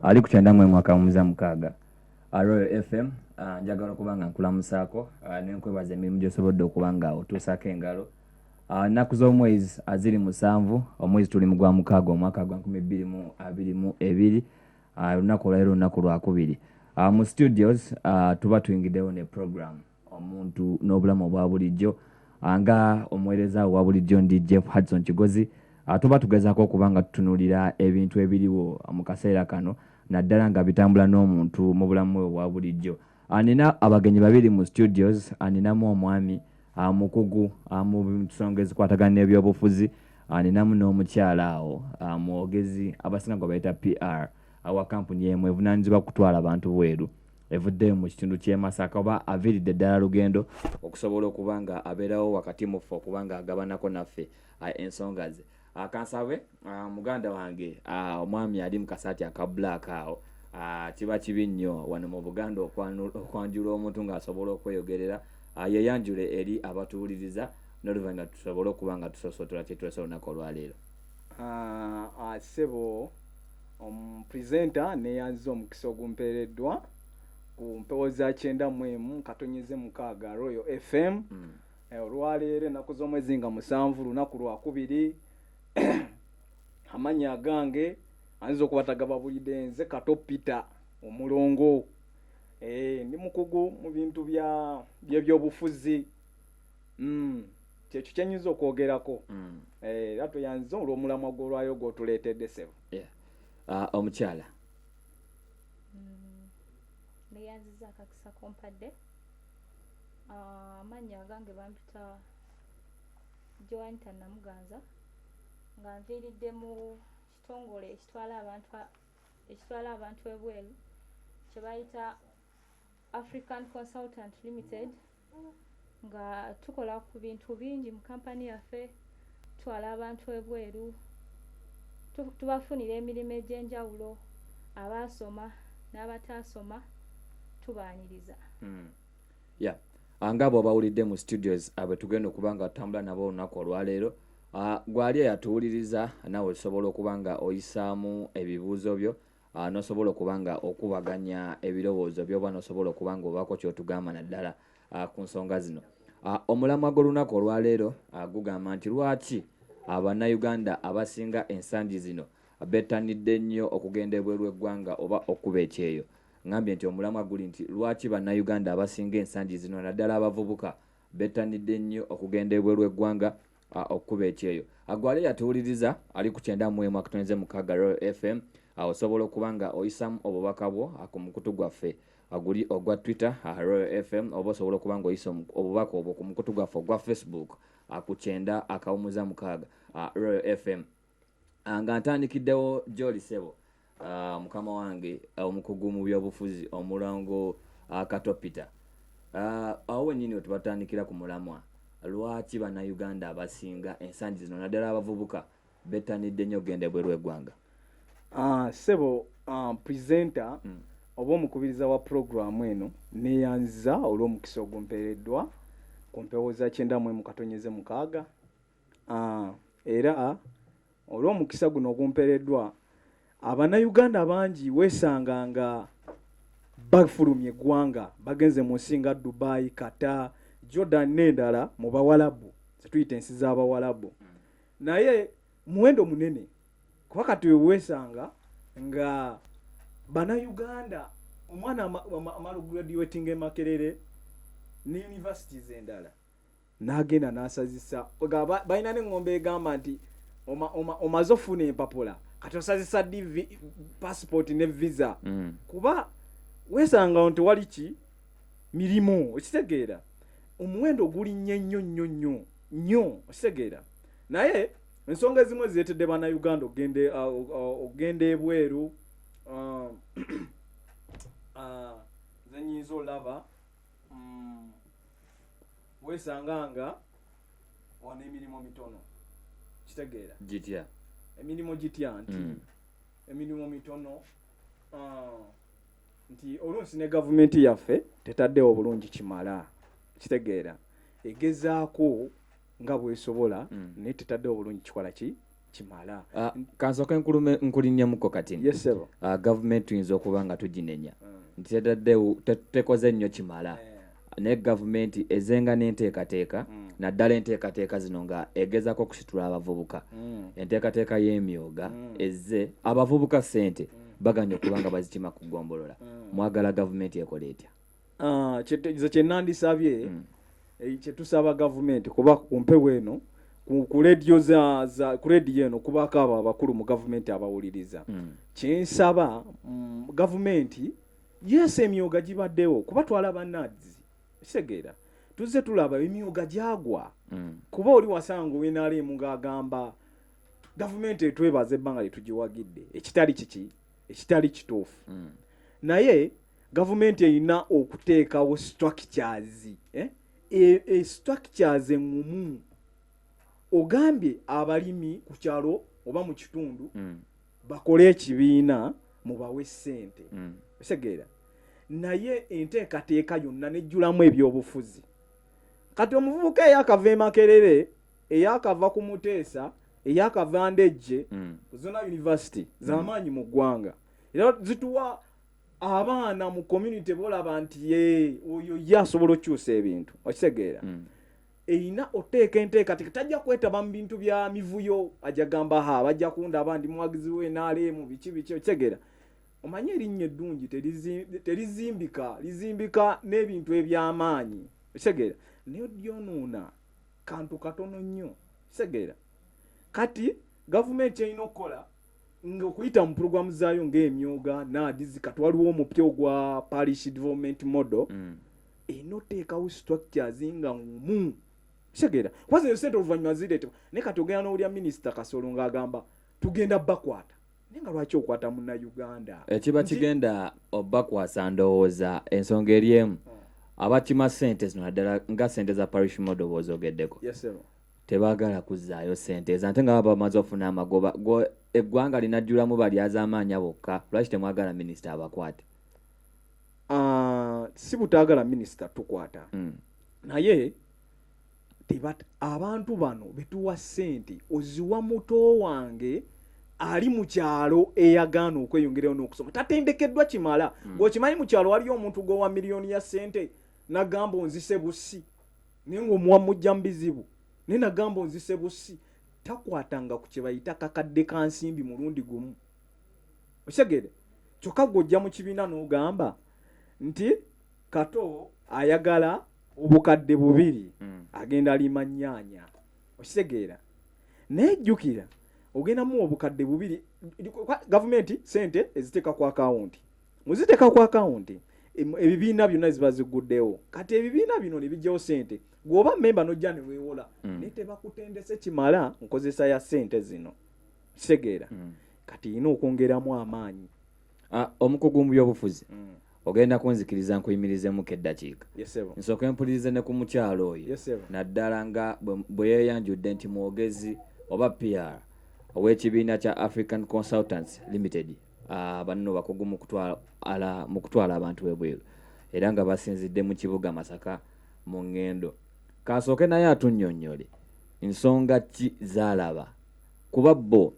Ali ku 96.6 Royal FM. Njagala okuba nga nkulamusaako nenkwebaza emirimu gy'osobodde okuba nga otuusaako engalo. Nnaku z'omwezi aziri 7, omwezi tuli mu gwa mukaaga, omwaka gwa 2022. Olunaku olwaleero olunaku lwakubiri. Mu studios tuba tuyingiddewo ne program Omuntu n'Obulamu obwa Bulijjo. Nga omuweereza wo owa bulijjo ndi Jeff Hudson Kigozi. Tuba tugezaako okuba nga tutunuulira ebintu ebiriwo mu kaseera kano naddala nga bitambula n'omuntu mu bulamu bwe obwa bulijjo. Nina abagenyi babiri mu studios, ninamu omwami mukugu mu nsonga ezikwatagana n'ebyobufuzi, ninamu n'omukyala awo mwogezi abasinga gwe bayita PR wa kampuni emu evunaanyizibwa kutwala bantu bweru evuddeyo mu kitundu ky'e Masaka oba aviiridde ddala lugendo okusobola okuba nga abeerawo wakati mu ffe okuba nga agabanako naffe ensonga ze. Kansabe muganda wange omwami ali mu kasaati aka black awo, kiba kibi nnyo wano mu Buganda okwanjula omuntu ng'asobola okweyogerera, yeeyanjule eri abatuwuliriza n'oluvannyuma tusobole okuba nga tusoosotola kye tuleese olunaku olwaleero. Ssebo presenter, neyanziza omukisa ogumpeereddwa ku mpewo za 91.6 Royal FM. Olwaleero ennaku z'omwezi nga 7, lunaku lwakubiri. Amannya agange ayinza okuba tagababulidde, nze Kato Peter Omulongo. Ndi mukugu mu bintu byebyobufuzi. Kyekyo kyenyinza okwogerako. Era tweyanziza olw'omulamwa gw'olwayo gw'otuleetedde, ssebo. Omukyala. Neyanziza akakisa kompadde. Amannya agange bampita Joanita Namuganza, nga nviiridde mu kitongole ekitwala abantu ebweru kye bayita African Consultant Limited, nga tukola ku bintu bingi mu kampani yaffe. Tutwala abantu ebweru, tubafunira emirimu egy'enjawulo, abaasoma n'abataasoma tubaaniriza. Yeah. Nga bw'obawulidde mu studios bwe tugenda okuba nga tutambula nabo olunaku olwaleero. Gwali eyatuwuliriza, naawe osobola okuba nga oyisaamu ebibuuzo byo, n'osobola okuba nga okubaganya ebirowoozo byo oba n'osobola okuba nga obaako ky'otugamba naddala ku nsonga zino. Omulamwa gw'olunaku olwaleero gugamba nti lwaki Abannayuganda abasinga ensangi zino bettanidde nnyo okugenda ebweru w'eggwanga oba okuba ekyeyo. Ngambye nti omulamwa guli nti lwaki Bannayuganda abasinga ensangi zino naddala abavubuka bettanidde nnyo okugenda ebweru w'eggwanga okukuba ekyeyo. Gwali yatuwuliriza ali ku 91.6 Royal FM, osobola okuba nga oyisamu obubaka bwo ku mukutu gwaffe guli ogwa Twitter, Royal FM, oba osobola okuba nga oyisa obubaka obwo ku mukutu gwaffe ogwa Facebook ku 90.6 Royal FM. Nga ntandikiddewo gy'oli ssebo, mukama wange omukugu mu byobufuzi omulongo Kato Peter, awo wennyini we tubatandikira ku mulamwa: lwaki Bannayuganda abasinga ensangi zino naddala abavubuka bettanidde nnyo okugenda ebweru w'eggwanga? Ssebo presenter oba omukubiriza wa puroguramu eno, neyanziza olw'omukisa ogumpeereddwa ku mpewo za 91.6. Era olw'omukisa guno ogumpeereddwa, Abannayuganda bangi weesanga nga bafulumya eggwanga, bagenze mu nsi nga Dubai, Qatar, Jordan n'endala mu Bawalabu, zetuyita ensi z'Abawalabu, naye muwendo munene kuba kati weesanga nga Bannayuganda omwana amala graduating e Makerere ne universities endala n'agenda n'asazisa. Balina n'eŋŋombe egamba nti omaze ofuna empapula, kati osazisa dv passport ne visa, kuba weesanga nti wali ki mirimu. Okitegeera, omuwendo gulinnye nnyo nnyo nnyo nnyo, okitegeera? Naye ensonga ezimu ezireetedde Bannayuganda okugenda ebweru zenyinza olaba, weesanga nga wano emirimu mitono, kitegeera? Gitya? Emirimu gitya nti emirimu mitono, nti oluusi ne gavumenti yaffe tetaddewo bulungi kimala, kitegeera? Egezaako nga bwesobola, naye tetaddewo bulungi kikola ki. Kimala. Kansooke nkulinnyemuko katini. Yes, sebo. Gavumenti tuyinza okuba nga tuginenya nti tetaddewo, tekoze nnyo kimala, naye gavumenti ezenga n'enteekateeka, naddala enteekateeka zino nga egezaako okusitula abavubuka. Enteekateeka y'emyoga ezze, abavubuka ssente baganye okuba nga bazikima ku ggombolola. Mwagala gavumenti ekola etya? Nze kyenandisabye, kyetusaba gavumenti, kuba ku mpewo eno, ku rediyo za ku rediyo eno kubaako abo abakulu mu gavumenti abawuliriza. Kyensaba, gavumenti, yes, emyoga gibaddewo, kuba twalaba NAADS, kitegeera tuzze tulaba emyoga gyagwa. Kuba oli wasanga owe NRM ng'agamba gavumenti etwebaza ebbanga lyetugiwagidde, ekitali kiki, ekitali kituufu. Naye gavumenti erina okuteekawo structures, eh? Structures eŋŋumu. Ogambye abalimi ku kyalo oba mu kitundu bakole ekibiina, mubawe ssente. Otegeera? Naye enteekateeka yonna nejjulamu ebyobufuzi. Kati omuvubuka eyakava e Makerere, eyakava ku Muteesa, eyakava Ndejje, zonna university z'amaanyi mu ggwanga, era zituwa abaana mu community bolaba nti ye oyo ye asobola okukyusa ebintu. Okitegeera? Erina oteeka enteekateeka, tajja kwetaba mu bintu bya mivuyo, ajja gamba, ha, bajja kundaba ndi muwagizi w'NRM, biki biki. Okitegeera? Omanye erinnya eddungi terizimbika, lizimbika n'ebintu eby'amaanyi. Okitegeera? Naye lyonoona kantu katono nnyo. Okitegeera? Kati gavumenti erina okukola nga okuyita mu puroguramu zaayo ng'emyoga, NAADS, kati waliwo omupya ogwa parish development model. Erina oteekawo structures nga ngumu. Kitegeera? Kuba zino sente oluvannyuma zireetebwa, naye kati ogenda n'owulira Minisita Kasolo ng'agamba tugenda bakwata, naye nga lwaki okwata Munnayuganda? Ekiba kigenda obakwasa, ndowooza ensonga eri emu, abakima ssente zino, naddala nga ssente za parish model bw'ozogeddeko, Yes, sir. tebaagala kuzzaayo ssente ezo, ate nga baba bamaze ofuna amagoba. Eggwanga linajjulamu balyazaamaanya bokka. Lwaki temwagala minisita abakwate? Si butaagala minisita tukwata, naye abantu bano betuwa ssente, oziwa muto wange ali mu kyalo eyagaana okweyongerayo n'okusoma, tatendekeddwa kimala. Gweokimanyi mu kyalo waliyo omuntu gwowa miliyoni ya ssente nagamba onzise busi, naye ng'omuwa mujja mu bizibu, naye nagamba onzise busi, takwatanga ku kye bayita kakadde ka nsimbi mulundi gumu. Okitegeere? Kyokka gwe ojja mu kibiina n'ogamba nti Kato ayagala obukadde 2, agenda lima nnyaanya. Okitegeera? Naye jjukira ogenda muwa obukadde 2. Gavumenti sente eziteeka ku akawunti, muziteeka ku akawunti, ebibiina byonna ziba ziguddewo. Kati ebibiina bino ne bijjawo sente, gweoba memba nojja ne weewola, naye tebakutendese kimala nkozesa ya sente zino. Kitegeera? Kati erina okwongeramu amaanyi. Omukugu mu byobufuzi, ogenda kunzikiriza nkuyimirizemuko eddakiika, Yes, sebo. nsooke mpulirize ne ku mukyalo oyo, Yes, sebo. naddala nga bwe yeeyanjudde nti mwogezi oba PR ow'ekibiina kya African Consultants Limited. Banno bakugu mu kutwala abantu ebweru, era nga basinzidde mu kibuga Masaka mu ŋŋendo. Kasooke naye atunnyonnyole nsonga ki z'alaba, kuba bo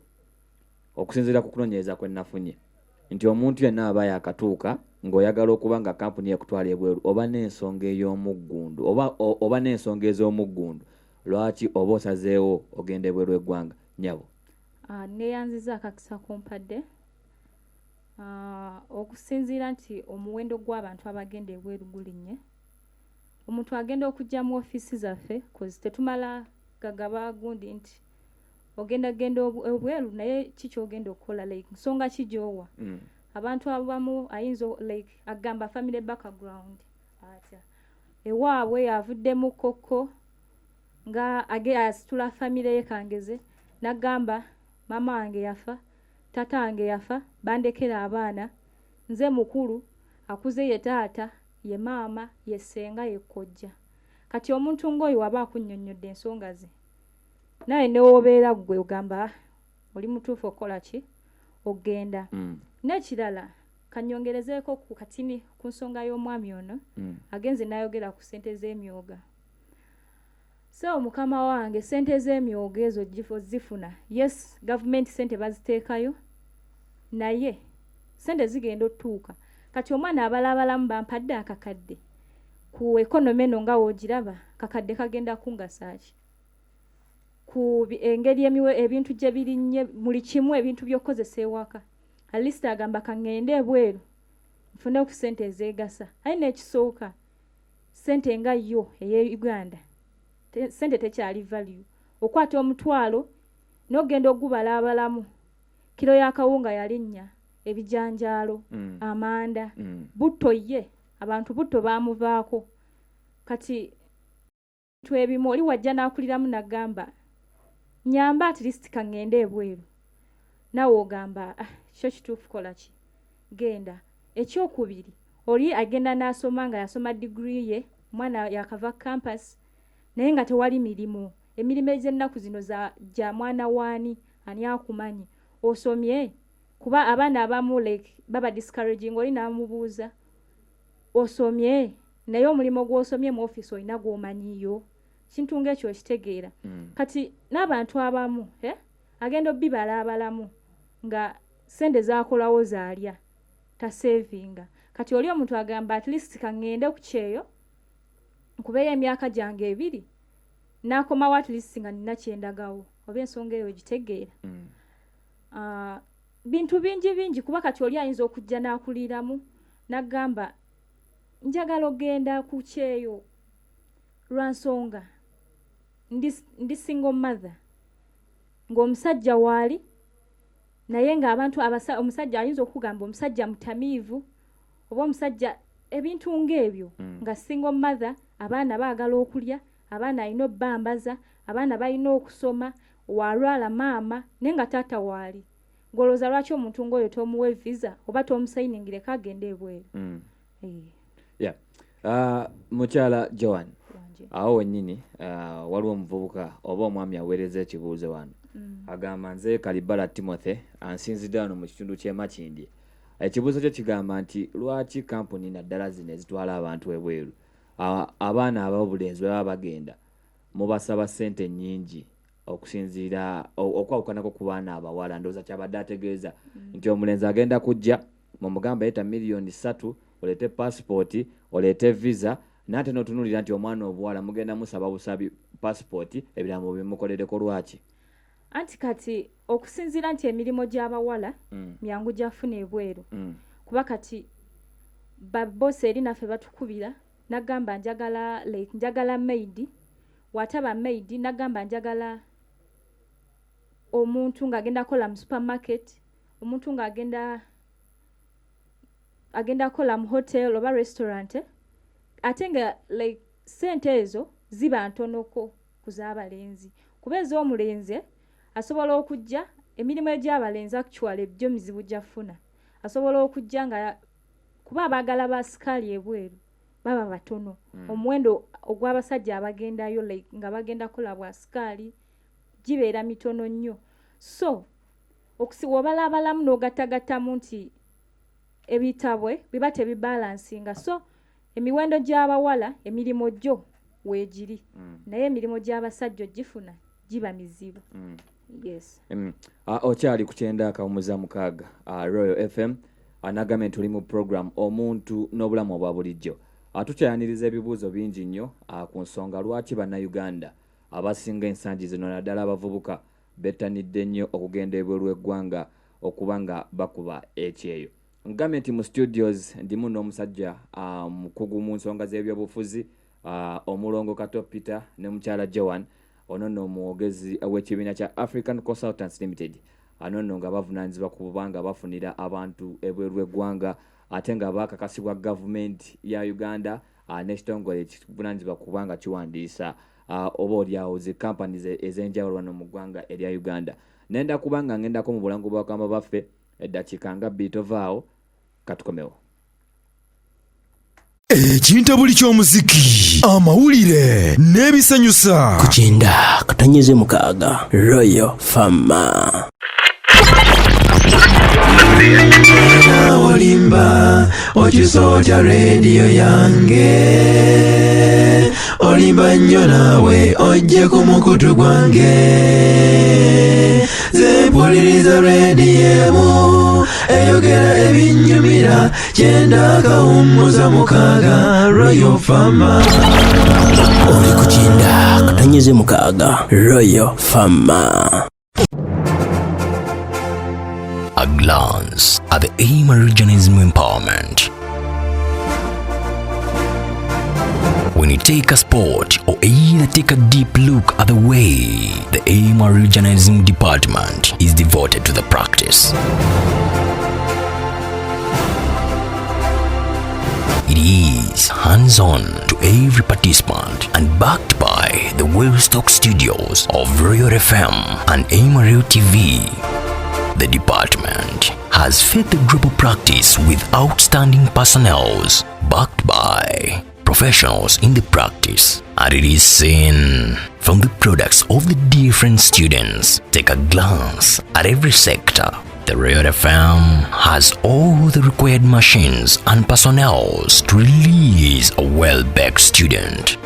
okusinziira ku kunoonyereza kwe nafunye nti omuntu yenna aba yakatuuka ng'oyagala okuba nga kampuni ekutwala ebweru, oba n'ensonga ey'omuggundu oba n'ensonga ez'omuggundu lwaki oba osazeewo ogenda ebweru eggwanga. Nyabo. Neeyanziza akakisa kumpadde. Okusinziira nti omuwendo gw'abantu abagenda ebweru gulinnye, omuntu agenda okujja mu ofiisi zaffe, cause tetumala gagaba gundi nti ogenda genda ebweru, naye ki kyogenda okukola, like nsonga ki gy'owa? Abantu abamu ayinza like agamba family background, atya ewaabwe yavuddemu kokko nga asitula famire ye, kangeze nagamba maama wange yafa, taata wange yafa, bandekera abaana, nze mukulu akuze, ye taata, ye maama, ye ssenga, ye kojja. Kati omuntu ng'oyo waba akunnyonnyodde ensonga ze, naye newobeera ggwe ogamba, "Ah, oli mutuufu okukola ki, ogenda." N'ekirala kanyongerezeeko ku katini ku nsonga y'omwami ono, agenze n'ayogera ku ssente z'emyoga. So mukama wange, sente z'emyoga ezo zifuna. Yes, gavumenti sente baziteekayo, naye sente zigenda otutuuka. Kati omwana abalaabalamu bampadde akakadde ku economy eno nga woogiraba, kakadde kagenda kungasaaki ku engeri ebintu gye birinnye, buli kimu, ebintu by'okukozesa ewaka. At least agamba kaŋŋende ebweru nfune ku ssente ezeegasa. Aye n'ekisooka, ssente nga yo ey'e Uganda ssente tekyali value. Okwata 1000 n'ogenda ogubalaabalamu, kiro y'akawunga yalinnya, ebijanjaalo, amanda, butto, ye abantu butto baamuvaako. Kati bintu ebimu oli wajja n'akuliramu n'agamba nyamba, at least kaŋŋende ebweru, naawe ogamba, ah, kyo kituufu, kola ki, genda. Ekyokubiri, oli agenda n'asoma nga yasoma diguri ye, omwana yakava campus, naye nga tewali mirimu. Emirimu egy'ennaku zino za gya mwana waani, ani akumanyi osomye? Kuba abaana abamu like baba discouraging. Oli n'amubuuza, osomye, naye omulimu gw'osomye mu ofiisi olina gw'omanyiyo? Kintu ng'ekyo okitegeera. Kati n'abantu abamu, eh, agenda obibala abalamu nga sente zakolawo zaalya, tasevinga. Kati oli omuntu agamba, at least kaŋŋende ku kyeyo nkubeeyo emyaka gyange 2, n'akomawo at least nga nina kyendagawo. Oba ensonga eyo ogitegeera? Ah, bintu bingi bingi, kuba kati oli ayinza okujja n'akuliramu n'agamba njagala ogenda ku kyeyo lwa nsonga ndi single mother, ng'omusajja waali, naye ng'abantu omusajja ayinza okugamba omusajja mutamiivu oba omusajja ebintu ng'ebyo, nga single mother, abaana baagala okulya, abaana alina obbambaza, abaana balina okusoma, walwala maama, naye nga taata waali. Ng'olowooza lwaki omuntu ng'oyo tomuwe visa oba tomusayiningireko agende ebweru? Eh. Yeah. Mukyala Joan, Wanje. Awo wennyini waliwo omuvubuka oba omwami aweereza ekibuuzo wano. Agamba, nze Kalibala Timothy, ansinzidde wano mu kitundu ky'e Makindye. Ekibuuzo kye kigamba nti lwaki kampuni naddala zino ezitwala abantu ebweru, abaana ab'obulenzi bwe baba bagenda mubasaba ssente nnyingi okusinziira okwawukanako ku baana abawala? Ndowooza kyabadde ategeeza nti omulenzi agenda kujja mumugamba yeta miliyoni 3, oleete pasipooti, oleete visa, naate n'otunuulira nti omwana obuwala mugenda musaba busabi pasipooti, ebirala bimukolereko. Lwaki? Anti kati okusinziira nti emirimu gy'abawala myangu gyafuna ebweru, kuba kati babosi eri naffe batukubira nagamba njagala, like njagala maid, wataba maid nagamba njagala omuntu ng'agenda kola mu supermarket, omuntu ng'agenda agenda kola mu hotel oba restaurant, eh? Ate nga like sente ezo ziba ntonoko ku z'abalenzi, kuba ez'omulenzi, eh, asobola okujja emirimu egy'abalenzi actually gyo mizibu gyafuna. Asobola okujja nga kuba abaagala ba sikaali ebweru baba batono. Omuwendo ogw'abasajja abagendayo like nga bagenda kukola bwa sikaali gibeera mitono nnyo. So wobalabalamu n'ogattagattamu nti ebitabwe biba tebibalansinga. So emiwendo gy'abawala emirimu gyo weegiri, naye emirimu gy'abasajja ogifuna giba mizibu. Yes. Okyali ku 90.6 Royal FM. Nagambye nti tuli mu program Omuntu n'Obulamu obwa Bulijjo. Tukyayaniriza ebibuuzo bingi nnyo ku nsonga lwaki Bannayuganda abasinga ensangi zino, naddala abavubuka, bettanidde nnyo okugenda ebweru w'eggwanga okuba nga bakuba ekyeyo. Ngambye nti mu studios ndimu n'omusajja mukugu mu nsonga z'ebyobufuzi, omulongo Kato Peter, ne mukyala Joan. Ono nno omwogezi w'ekibiina kya African Consultants Limited. Ano nno nga bavunaanyizibwa ku bubanga bafunira abantu ebweru w'eggwanga, ate nga bakakasibwa gavumenti ya Uganda n'ekitongole ekivunaanyizibwa kubanga kiwandiisa oba oliawo zi companies ez'enjawulo wano mu ggwanga erya Uganda. Nenda kubanga ngendako mu bulango bwakamba baffe eddakiika nga 2, tovaawo, katukomewo. Ekintabuli ky'omuziki, amawulire n'ebisanyusa. Ku 90.6 Royal Fama. Olimba okisootya rediyo yange, olimba nnyo naawe ojje ku mukutu gwange. Nze mpuliriza rediyo emu eyogera ebinnyumira, 90.6 Royal Fama. Oli ku 90.6 Royal Fama. A glance at the AMRU Journalism Empowerment. When you take a spot or either take a deep look at the way the AMRU Journalism Department is devoted to the practice. It is hands-on to every participant and backed by the Wellstock Studios of Royal FM and AMRU TV. The department has fed the global practice with outstanding personnels backed by professionals in the practice, and it is seen from the products of the different students. Take a glance at every sector. The Royal FM has all the required machines and personnels to release a well-baked student.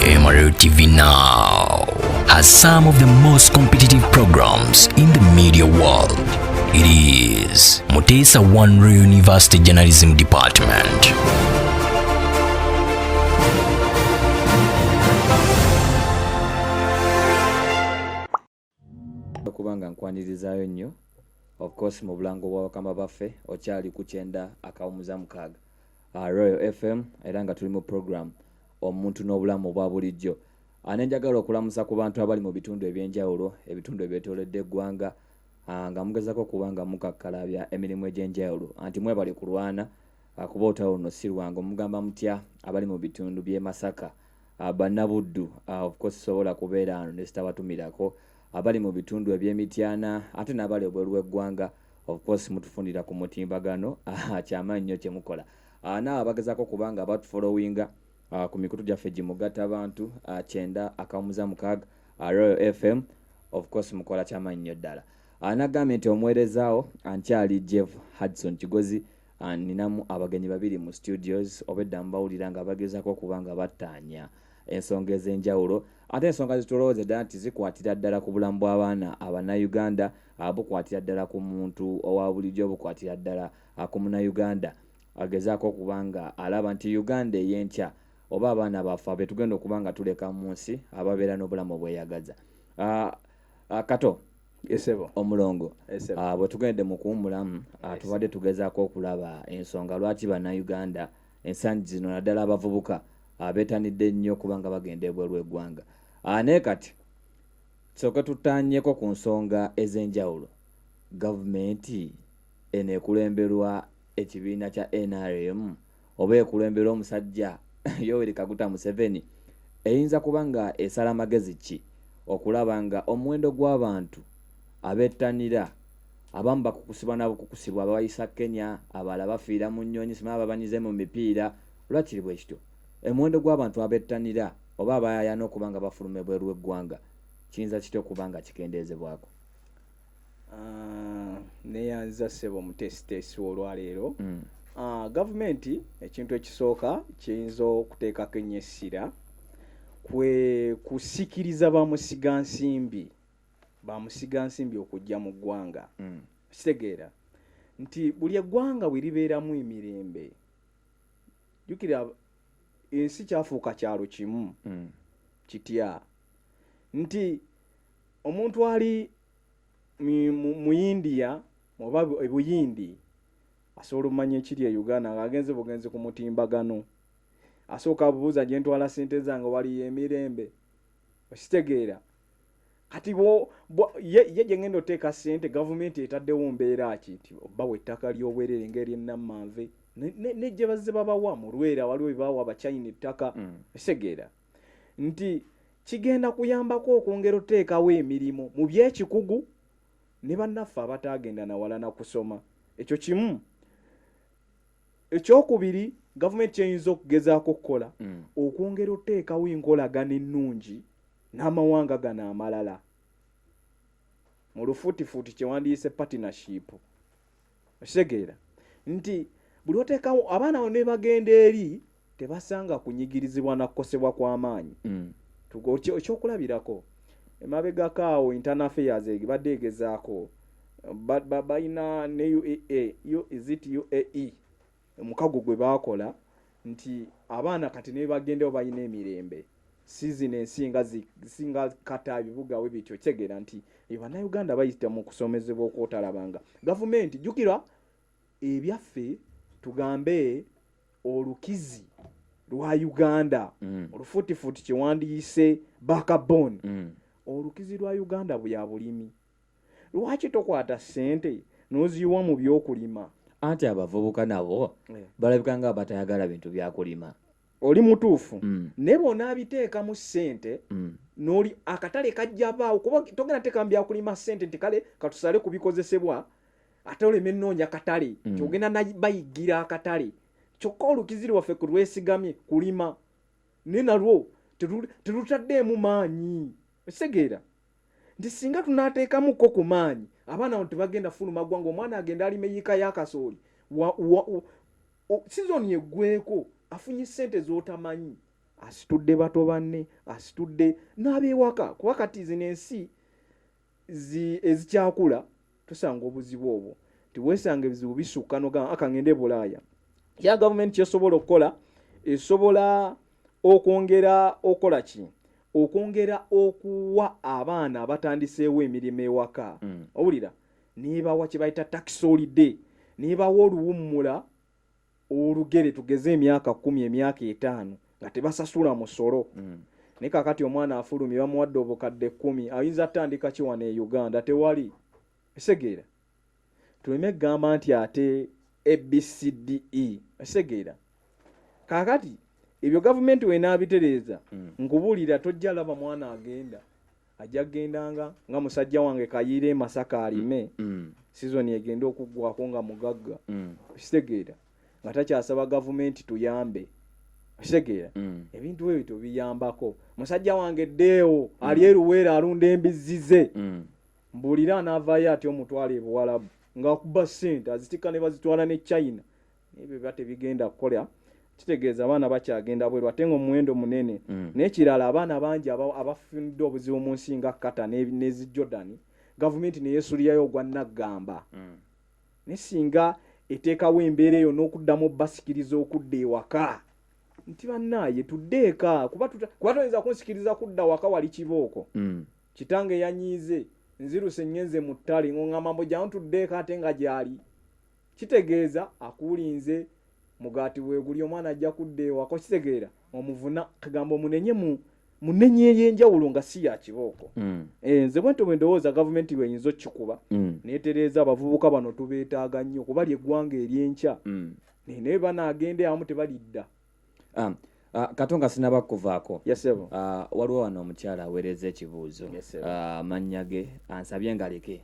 The MRU TV now has some of the most competitive programs in the media world. It is Mutesa One Royal University Journalism Department. Okuba nga nkwanirizaayo nnyo, of course, mu bulango bwa bakama baffe, okyali ku 90.6 Royal FM, era nga tuli mu program Omuntu n'Obulamu obwa Bulijjo. Nenjagala okulamusa ku bantu abali mu bitundu ebyenjawulo, ebitundu ebyetoolodde eggwanga, nga mugezako okuba nga mukakkalabya emirimu egy'enjawulo, anti mwebali kulwana, kuba olutalo luno si lwangu. Mugamba mutya abali mu bitundu by'e Masaka, Bannabuddu? Of course sobola kubeera wano ne sitabatumirako abali mu bitundu eby'Emityana, ate n'abali ebweru w'eggwanga. Of course mutufunira ku mutimbagano, kyamaanyi nnyo kye mukola. Naawe abagezaako okuba nga batufollowinga ku mikutu gyaffe gimugatta bantu, 90.6 Royal FM, of course mukola kyamaanyi nnyo ddala. Nagambye nti omuweerezaawo nkyali Jeff Hudson Kigozi. Ninamu abagenyi babiri mu studios, obedda mubawulira nga bagezaako okuba nga battaanya ensonga ez'enjawulo, ate ensonga zitulowooza ddala nti zikwatira ddala ku bulamu bw'abaana Abannayuganda, bukwatira ddala ku muntu owa bulijjo, bukwatira ddala ku Munnayuganda agezaako okuba nga alaba nti Uganda ey'enkya oba abaana baffe abetugenda okuba nga tuleka mu nsi ababeera n'obulamu obweyagaza. Kato Esebo. Omulongo, Esebo. Bwe tugende mu kuwummulamu, tubadde tugezaako okulaba ensonga lwaki Bannayuganda ensangi zino, naddala abavubuka, beetanidde nnyo okuba nga bagenda ebweru w'eggwanga. Naye kati tusooke tutaanyeko ku nsonga ez'enjawulo. Gavumenti eno ekulemberwa ekibiina kya NRM oba ekulemberwa omusajja Yoweri Kaguta Museveni eyinza kuba nga esala amagezi ki okulaba nga omuwendo gw'abantu abettanira, abamu bakukusibwa nabukukusibwa babayisa Kenya, abalala bafiira mu nnyonyi, simanyi babanyize mu mipiira, lwaki kiri bwe kityo? Omuwendo gw'abantu abettanira oba abayayaana okuba nga bafuluma ebweru w'eggwanga kiyinza kitya okuba nga kikendeezebwako? Neyanza ssebo omuteesiteesi olwaleero. Gavumenti ekintu ekisooka kiyinza okuteekako ennyo essira kwe kusikiriza bamusigansimbi okujja mu ggwanga. Kitegeera nti buli eggwanga bwe libeeramu emirembe, jjukira ensi kyafuuka kyalo kimu. Kitya nti omuntu ali mu India oba e Buyindi asobola omumanya ekiri e Uganda ng'agenze bugenzi ku mutimbagano, asooka abuuza gye ntwala ssente zange waliyo emirembe? Okitegeera kati ye gye ngenda oteeka ssente, gavumenti etaddewo mbeera ki nti bawa ettaka ly'obwerere ng'ery'ennammanve ne gye bazze babawa mu Lwera, waliwo bye bawa Abachina ettaka. Okitegeera nti kigenda kuyambako okwongera oteekawo emirimu mu byekikugu ne bannaffe abataagenda nawala na kusoma. Ekyo kimu. Ekyokubiri gavumenti kyeyinza okugezaako okukola, okwongera oteekawo enkolagana ennungi n'amawanga gano amalala. Mu lufutifuti kyewandiise partnership. Okitegeera nti buli oteekawo abaana abo ne bagenda eri tebasanga kunyigirizibwa na kukosebwa kw'amaanyi. Ekyokulabirako, emabegako awo Internal Affairs ebadde egezaako balina ne UAA, is it UAE, omukago gwe baakola nti abaana kati ne bagendewo balina emirembe, si zino ensi nga singa kata ebibuga we bityo. Kitegeera nti Bannayuganda bayita mu kusomezebwa okwotalabanga gavumenti. Jjukira ebyaffe, tugambe olukizi lwa Uganda, olufutifuti kyewandiyise backbone, olukizi lwa Uganda bya bulimi. Lwaki tokwata ssente n'oziyiwa mu byokulima? Anti abavubuka nabo balabika nga batayagala bintu byakulima. Oli mutuufu, naye bw'onaabiteekamu ssente n'oli akatale kajja baawo, kuba togenda teekamu byakulima ssente nti kale katusale ku bikozesebwa ate oleme ennoonya katale. Kyogenda bayigira akatale, kyokka olukizi lwaffe ku lwesigamye kulima, naye nalwo terutaddeemu maanyi. Okitegeera nti singa tunaateekamuko ku maanyi, abaana bano tebagenda fuluma ggwanga. Omwana agenda alima eyiika y'akasooli, sizoni eggweko afunye ssente z'otamanyi, asitudde bato banne, asitudde n'ab'ewaka, kuba kati zino ensi ezikyakula tusanga obuzibu obwo, tiweesanga ebizibu bisukka nogamba aka ngende Bulaaya. Ya gavumenti kyesobola okukola, esobola okwongera okola ki? Okwongera okuwa abaana abatandiseewo emirimu ewaka, owulira, nebawa kye bayita tax holiday, nebawa oluwummula olugere, tugeze emyaka 10, emyaka 5 nga tebasasula musolo. Naye kakati omwana afulumye bamuwadde obukadde 10, ayinza atandika ki wano e Uganda? Tewali. Esegeera tuleme kugamba nti ate ABCDE. Esegeera kakati ebyo gavumenti wenaabitereeza, nkubuulira tojja laba mwana agenda, ajja kugendanga nga musajja wange Kayiira e Masaka alime, sizoni egenda okuggwako nga mugagga. Okitegeera nga takyasaba gavumenti tuyambe. Okitegeera ebintu ebyo tobiyambako. Musajja wange ddeewo ali eruweera alunda embizzi ze, mbuulira anaavaayo atya omutwalo e Buwalabu ng'akuba ssente azitikka ne bazitwala ne China? Ebyo biba tebigenda kukola. Kitegeeza abaana bakyagenda bweru ate nga omuwendo munene. N'ekirala, abaana bangi abafunidde obuzibu mu nsi nga Qatar nezi Jordan, gavumenti neyesulirayo ogwa naggamba. Naye singa eteekawo embeera eyo n'okuddamu basikiriza okudda ewaka nti bannaaye tudde eka, kuba toyinza kunsikiriza kudda waka wali kibooko, kitange yanyiize, nziruse ngenze mu ttale, ng'oŋŋamba mbu jangu tudde eka ate nga gyali, kitegeeza akuulinze mugaati weeguli, omwana ajja kudda ewaka. Okitegeera omuvuna kagamba omunenye mu munenye ey'enjawulo nga si ya kibooko. Nze bwentyo bwe ndowooza gavumenti bweyinza okukikuba, neetereeza abavubuka bano tubeetaaga nnyo kuba lyeggwanga eryenkya. Naye banaagenda awamu tebalidda. Katonga sinaba kuvaako. Yes, sebo. Waliwo wano omukyala aweereza ekibuuzo. Yes, sir. Amannya ge ansabye ngaleke,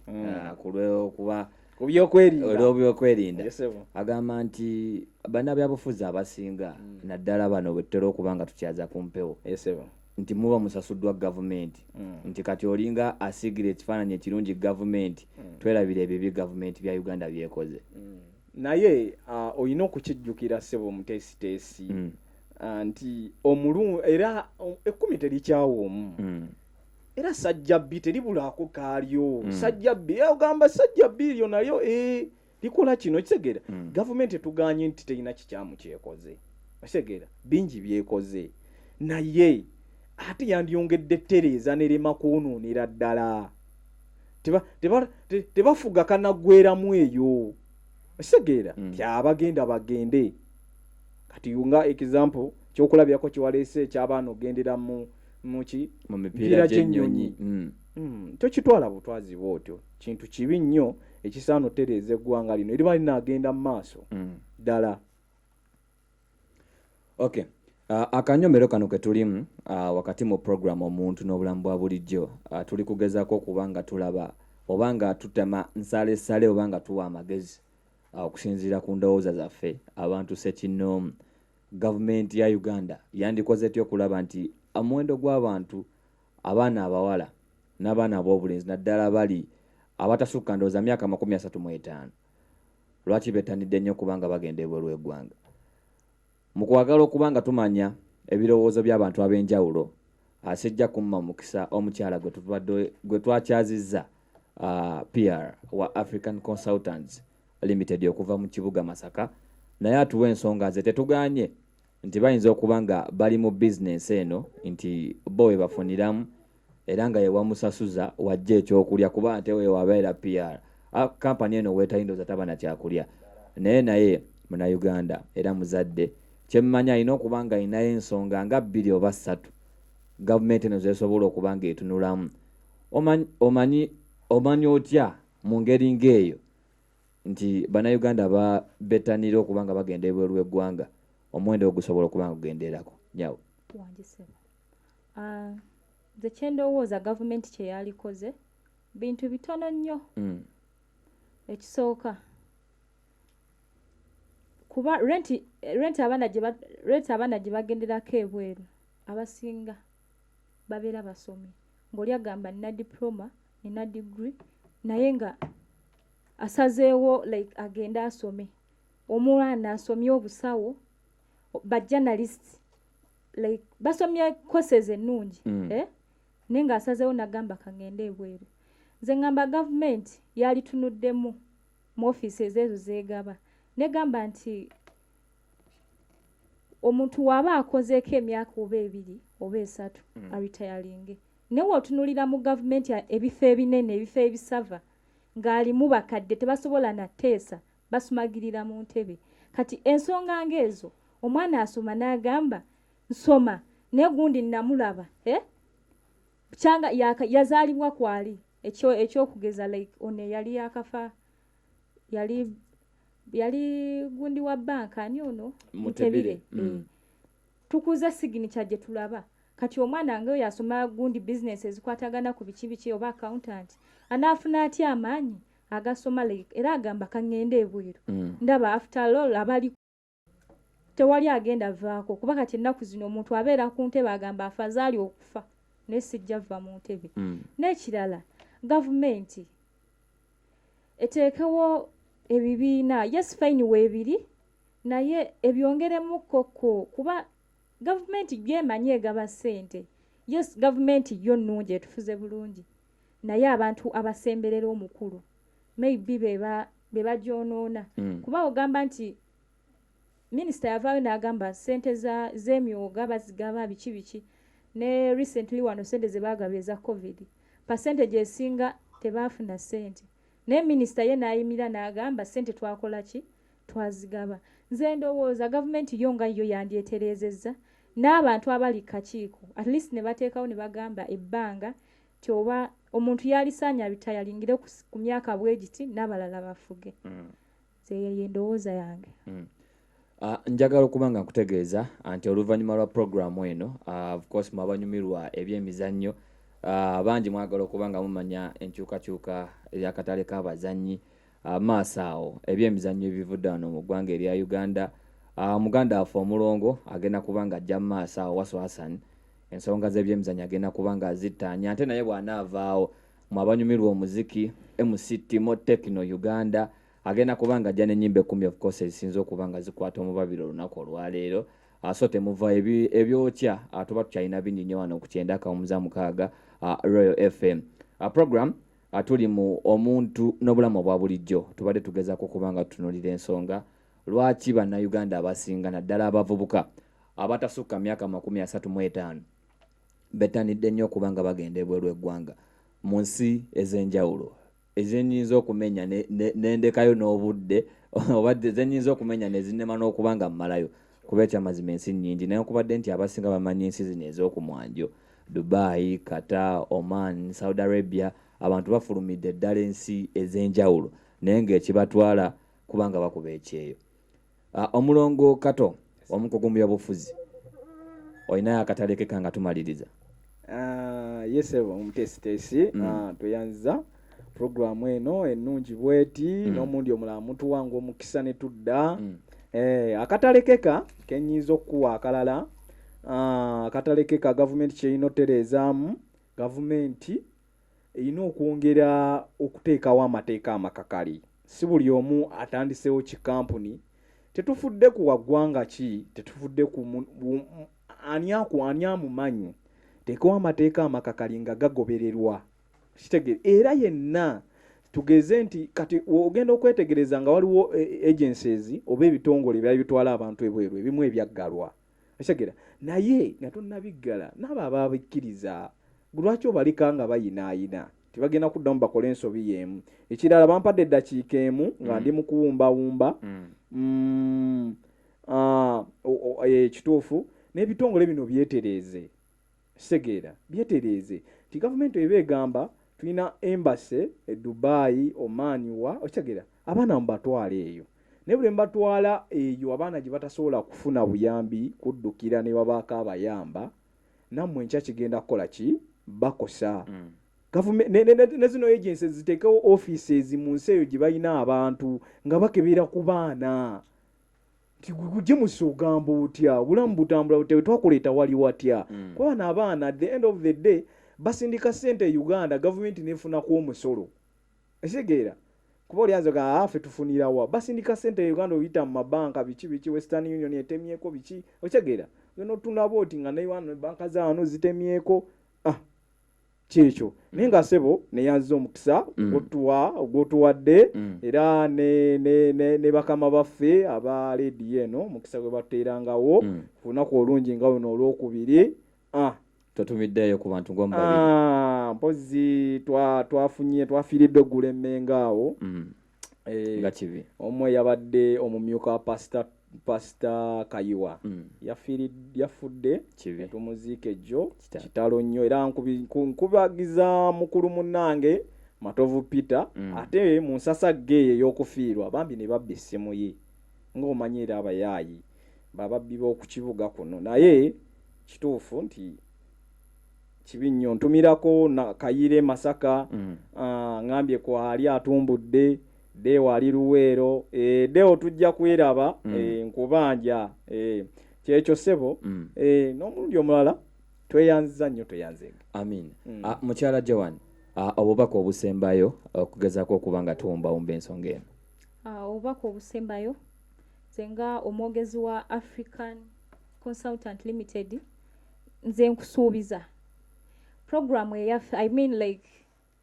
ku lw'okuba ku byokwerinda. Olw'ebyokwerinda. Yes, sebo. Agamba nti bannabyabufuzi abasinga, naddala bano bwe tutera okuba nga tukyaza ku mpewo, Yes, sebo. nti muba musasuddwa gavumenti, nti kati olinga asiigira ekifaananyi ekirungi gavumenti, twerabira ebibi gavumenti bya Uganda byekoze. Naye olina okukijjukira ssebo omuteesiteesi, nti omulu era ekkumi terikyawa omu. Era sajjabbi teribulaako kaalyo. Sajjabbi, ogamba sajjabbi eryo nalyo likola kino. Kitegeera gavumenti etuganye nti terina kikyamu kyekoze. Okitegeera bingi byekoze, naye ate yandyongedde tereeza nerema kwonoonera ddala. Tebafuga kanaggweramu eyo. Okitegeera ti abagenda bagende. Kati nga example kyokulabirako kiwaleese ekyabaana ogendera mu muki mu mipiira mipiira gy'ennyonyi. gy'ennyonyi. Tokitwala butwazi bwotyo, kintu kibi nnyo ekisaana otereeza eggwanga lino eriba linaagenda mu maaso ddala. Okay. Akanyomero kano ke tulimu wakati mu program Omuntu n'Obulamu bwa Bulijjo, tuli kugezaako okuba nga tulaba oba nga tutema nsalesale oba nga tuwa amagezi okusinziira ku ndowooza zaffe abantu ssekinnoomu. Gavumenti ya Uganda yandikoze etya okulaba nti omuwendo gw'abantu abaana abawala n'abaana ab'obulenzi naddala bali Abatasukka ndowooza myaka 35, lwaki bettanidde nnyo okuba nga bagenda ebweru w'eggwanga? Mu kwagala okuba nga tumanya ebirowoozo by'abantu ab'enjawulo, sijja kumma mukisa omukyala gwe tubadde gwe twakyazizza, PR wa African Consultants Limited okuva mu kibuga Masaka, naye atuwa ensonga ze. Tetuganye nti bayinza okuba nga bali mu bizinensi eno nti bo we bafuniramu era nga yewamusasuza wajja ekyokulya, kuba ate wewabeera PR kampani eno weetayindoza taba na kyakulya. Naye Munnayuganda era muzadde, kyemmanyi alina okuba nga alinayo ensonga nga bbiri oba ssatu gavumenti eno zesobola okuba nga etunulamu. Omanyi otya mu ngeri ng'eyo nti Bannayuganda bettanira okuba nga bagenda ebweru w'eggwanga, omuwendo ogusobola okuba nga gugenderako nyawo? Wangi ssebo. Ah, nze kyendowooza gavumenti kye yalikoze bintu bitono nnyo. Ekisooka, kuba rent abaana gye bagenderako ebweru, abasinga babeera basomi, ng'oli agamba nina diploma, nina degree, naye nga asazeewo like agende asome. Omwana asomye obusawo, ba journalist, like basomye courses ennungi, eh? Naye ng'asazeewo nagamba kagende ebweru. Nze ngamba gavumenti yalitunuddemu mu offices ezo zeegaba, negamba nti omuntu waaba akozeeko emyaka oba 2 oba 3 aretiringe. Naye w'otunuulira mu gavumenti ebifo ebinene, ebifo ebisava, ng'alimu bakadde tebasobola nateesa, basumagirira mu ntebe. Kati ensonga ng'ezo, omwana asoma n'agamba nsoma, naye gundi namulaba, eh? Kyanga yazaalibwa kwali ekyokugeza like ono eyali yakafa, yali gundi wa banka, ani ono? Mutebile. Eh. Tukuze signature gye tulaba. Kati omwana nga oyo asoma gundi business ezikwatagana ku biki biki oba accountant, anaafuna atya amaanyi agasoma? Like era agamba kaŋŋende ebweru. Ndaba after all abali tewali agenda vaako, kuba kati ennaku zino omuntu abeera ku ntebe agamba afazaali okufa naye sijja va mu ntebe. N'ekirala, gavumenti eteekewo ebibiina. Yes, fine, weebiri, naye ebyongeremu kokko, kuba gavumenti gyemanyi egaba ssente. Yes, gavumenti yo nnungi, etufuze bulungi, naye abantu abasemberera omukulu maybe be bagyonoona. Kuba ogamba nti minisita yavaayo n'agamba ssente z'emyoga bazigaba biki biki, ne recently wano ssente ze baagaba eza COVID, percentage esinga tebaafuna ssente, naye minisita ye n'ayimira n'agamba ssente twakola ki, twazigaba. Nze ndowooza gavumenti yo nga yo yandyetereezezza n'abantu abali kakiiko, at least ne bateekawo ne bagamba ebbanga ti oba omuntu yalisaanya retiringire ku myaka bwe giti, n'abalala bafuge. Nze eyo ye ndowooza yange. Njagala okuba nga nkutegeeza nti oluvannyuma lwa puroguramu eno, of course mwabanyumirwa ebyemizannyo, bangi mwagala okuba nga mumanya enkyukakyuka ey'akatale k'abazannyi, maaso awo ebyemizannyo ebivudde wano mu ggwanga erya Uganda. Muganda waffe omulongo agenda kuba nga ajja mu maaso awo, Waso Hassan, ensonga z'ebyemizannyo agenda kuba nga azittaanya. Ate naye bw'anaavaawo, mwabanyumirwa omuziki, MC Timo Techno Uganda agenda kuba nga ajja n'ennyimba 10, of course ezisinza okuba nga zikwata omubabiro olunaku olwaleero. So temuva, ebyokya tuba tukyalina bingi nnyo wano ku 90.6 Royal FM. Program tuli mu omuntu n'obulamu obwa bulijjo. Tubadde tugezaako okuba nga tutunuulira ensonga lwaki Bannayuganda abasinga, naddala abavubuka abatasukka myaka 35, bettanidde nnyo okuba nga bagenda ebweru eggwanga mu nsi ez'enjawulo ezenyinza okumenya nendekayo n'obudde, oba zenyinza okumenya nezinema n'okuba nga mmalayo, kuba ekyamazima ensi nnyingi. Naye okubadde nti abasinga bamanyi ensi zino ez'okumwanjo, Dubai, Qatar, Oman, Saudi Arabia, abantu bafulumidde ddala ensi ez'enjawulo, naye ng'ekibatwala kubanga bakuba ekyeyo. Omulongo Kato, omukugu mu byobufuzi, olinayo akatale keka nga tumaliriza? Yes ssebo omuteesiteesi. Tweyanziza puroguramu eno ennungi bweti. N'omundi omulala mutuwanga omukisa ne tudda. Eh, akatale keka kenyinza okukuwa akalala, akatale keka gavumenti kyerina otereezaamu, gavumenti Erina okwongera okuteekawo amateeka amakakali. Si buli omu atandiseewo kikampuni. Tetufudde ku waggwanga ki, tetufudde ku ani ani amumanyi. Teekawo amateeka amakakali nga gagobererwa. Kitegeere era yenna tugeze nti kati ogenda okwetegereza nga waliwo agencies oba ebitongole ebyali bitwala abantu ebweru, ebimu ebyaggalwa. Okitegeera? Naye nga tonnabiggala, n'abo ababikkiriza lwaki obaleka nga bayinaayina? Tebagenda kuddamu bakole ensobi y'emu. Ekirala, bampadde eddakiika emu nga ndi mu kuwumbawumba. Kituufu n'ebitongole bino byetereeze. Kitegeera, byetereeze nti gavumenti eba egamba tulina embassy e Dubai, Oman, wa okitegeera, abaana mubatwale eyo. Naye bwe mbatwala eyo, abaana gye batasobola kufuna buyambi kuddukira ne babaako abayamba, nammwe enkya kigenda kukola ki? Bakosa. Ne zino agencies ziteekewo offices mu nsi eyo gye balina abantu nga bakebera ku baana nti gwe musi ogamba otya, obulamu butambula butya, twakuleeta wali watya? Kuba bano abaana at the end of the day basindika ssente e Uganda, gavumenti nefunaku omusolo. Ekitegeera, kuba olyanze ga ffe tufunirawa? Basindika ssente e Uganda oyita mu mabanka, biki biki, Western Union etemyeko biki. Okitegeera, genda otunaba oti nga newano banka zaano zitemyeko. Ah, kyekyo. Naye nga sebo neyanziza omukisa ogwotuwadde era ne bakama baffe aba lediyo eno, omukisa gwe batuteerangawo ku lunaku olungi nga luno olwokubiri. Ah, totumiddeeyo ku bantu ng'omu babiri. Ah, mpozi twafunye twafiiriddwa eggulu emmenga awo. Nga kibi. Omu yabadde omumyuka wa Pasita Kayiwa. Yafudde. Kibi. Tumuziika ejjo. Kitalo. Kitalo nnyo. Era nkubagiza mukulu munnange Matovu Peter. Ate mu nsasagge eyo ey'okufiirwa, bambi ne babba essimu ye, ng'omanyi era abayaayi bababbi b'oku kibuga kuno. Naye kituufu nti kibi nnyo. Ntumirako na Kayire Masaka. Ah, ngambye kwali atumbudde Deo ali Luweero. Deo tujja kweraba. Nkubanja. Kyekyo ssebo. N'omulundi omulala tweyanziza nnyo, tweyanzenga. Amin. Ah, mukyala Joan, obubaka obusembayo okugezaako okuba nga tuwumbawumba ensonga eno. Ah, obubaka obusembayo, nze nga omwogezi wa African Consultant Limited, nze nkusuubiza programu eyaffe, I mean like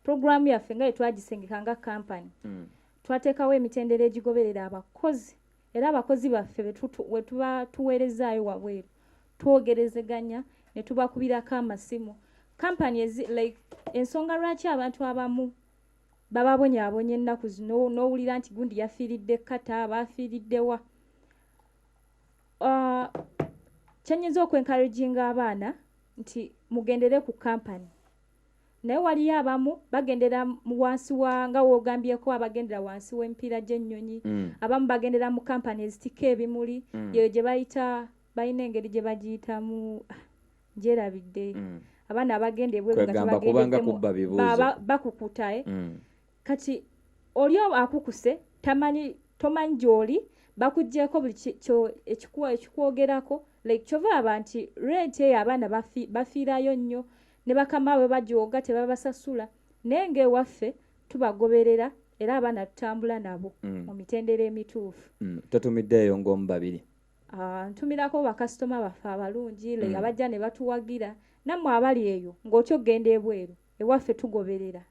programu yaffe nga yetwagisengeka nga company, twateekawo emitendera egigoberera abakozi, era abakozi baffe we tuba tuweerezaayo wabweru twogerezeganya ne tubakubirako amasimu. Company like ensonga lwaki abantu abamu bababonyaabonya ennaku zino, n'owulira nti gundi yafiiridde kata bafiiriddewa. Kyenyinza okwencouraginga abaana nti mugendere ku company, naye waliyo abamu bagendera wansi wa nga woogambyeko, abagendera wansi w'emipiira gy'ennyonyi, abamu bagendera mu kampani ezitikka ebimuli, yeyo gye bayita, balina engeri gye bagiyitamu, ah, ngyerabidde. Abaana abagenda ebweru nga Kwegamba kubanga tebagendeddemu, kubba bibuuzo. Bakukuta, eh. Kati oli akukuse tamanyi, tomanyi gy'oli, bakuggyeko buli ekikwogerako like kyova aba nti rate eyo abaana bafiirayo nnyo ne bakama baabwe bajooga, tebabasasula. Naye ng'ewaffe tubagoberera era abaana tutambula nabo mu mitendera emituufu. Totumiddeeyo ng'omu babiri? Ah, ntumirako bakasitoma baffe abalungi, like abajja ne batuwagira, nammwe abali eyo ng'otya okugenda ebweru, ewaffe tugoberera.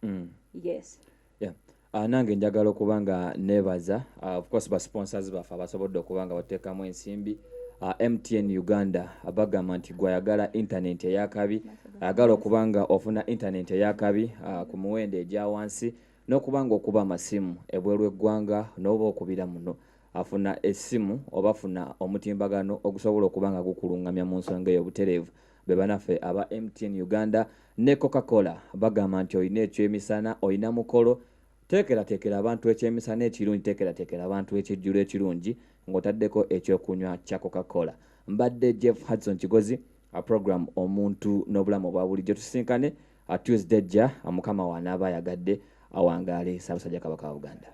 Yes. Yeah. Nange njagala okuba nga neebaza, of course, ba sponsors baffe abasobodde okuba nga bateekamu ensimbi. MTN Uganda bagamba nti gwayagala internet eyakabi, ayagala okuba nga ofuna internet eyakabi ku muwendo egya wansi, n'okuba nga okuba amasimu ebweru eggwanga n'oba okubira muno, afuna essimu oba funa omutimbagano ogusobola okuba nga gukuluŋŋamya mu nsonga eyo obutereevu. Be banaffe aba MTN Uganda. Ne Coca-Cola bagamba nti olina ekyemisana, olina mukolo, teekerateekera abantu ekyemisana ekirungi, teekerateekera abantu ekijjulo ekirungi ng'otaddeko ekyokunywa kya Coca-Cola. Mbadde Jeff Hudson Kigozi, a program Omuntu n'Obulamu obwa Bulijjo. Tusinkane a Tuesday ejja, Mukama wanaaba ayagadde. Awangaale Ssaabasajja Kabaka wa Buganda.